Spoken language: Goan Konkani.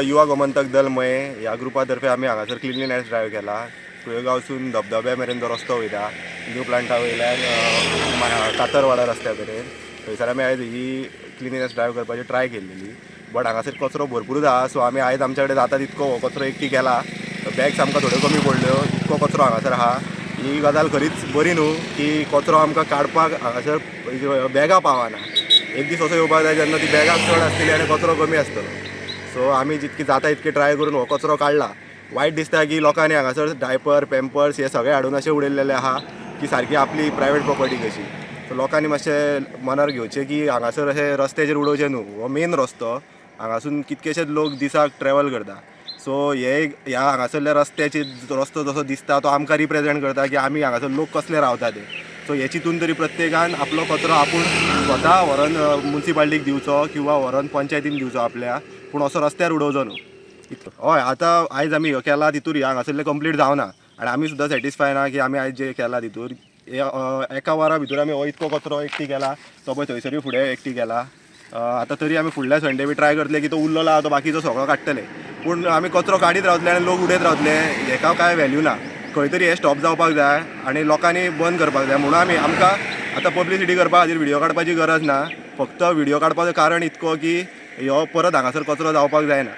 युवा गोमंतक दल मये ह्या ग्रुपा तर्फे आमी हांगासर क्लिनलीनेस ड्रायव्ह केला. तुयेगांवसून धबधब्या मेरेन जो रस्तो वयता, न्यू प्लांटा वयल्यान कातरवाडा रस्त्या मेरेन, थंयसर आमी आयज ही क्लिनलीनेस ड्रायव्ह करपाची ट्राय केल्लेली. बट हांगासर कचरो भरपूरच आहा. सो आमी आयज आमच्या कडेन जाता तितको हो कचरो एकटी केला. बॅग्स आमकां थोड्यो कमी पडल्यो, इतको कचरो हांगासर आहा. ही गजाल खरीच बरी न्हू की कचरो आमकां काडपाक हांगासर बॅगां पावना. एक दीस असो येवपाक जाय जेन्ना ती बॅगां चड आसतली आनी कचरो कमी आसतलो. सो आमी जितकी जाता तितकी ट्राय करून हो कचरो काडला. वायट दिसता की लोकांनी हांगासर डायपर, पॅम्पर्स हे सगळे हाडून अशें उडयल्लेले आहा की सारकी आपली प्रायवेट प्रॉपर्टी कशी. सो लोकांनी मातशें मनार घेवचें की हांगासर अशें रस्त्याचेर उडोवचें न्हू. हो मेन रस्तो, हांगासून कितकेशेच लोक दिसाक ट्रॅवल करता. सो हे ह्या हांगासरल्या रस्त्याचे रस्तो जसो दिसता तो आमकां रिप्रेजेंट करता की आमी हांगासर लोक कसले रावता ते. सो हे चिंतून तरी प्रत्येकान आपलो कचरो आपूण स्वता व्हरोन मुन्सिपाल्टीक दिवचो किंवा व्हरोन पंचायतीन दिवचो आपल्या, पूण असो रस्त्यार उडोवचो न्हू, इतलो. हय, आतां आयज आमी ह्यो केला तितूर ह्या हांगासरलें कंप्लीट जावना आनी आमी सुद्दां सॅटिस्फाय ना की आमी आयज जे केला तितूर. हे एका वरा भितर आमी हो इतको कचरो एकटी केला, तो पळय थंयसरूय फुडें एकटी केला. आतां तरी आमी फुडल्या संडे बी ट्राय करतले की तो उरलेलो आहा तो बाकीचो सगळो काडटले. पूण आमी कचरो काडीत रावतले आनी लोक उडयत रावतले, हेका कांय व्हॅल्यू ना. खंय तरी हें स्टॉप जावपाक जाय आनी लोकांनी बंद करपाक जाय. म्हणून आमी आमकां आतां पब्लिसिटी करपा खातीर व्हिडियो काडपाची गरज ना. फक्त व्हिडियो काडपाचो कारण इतको की ह्यो परत हांगासर कचरो जावपाक जायना.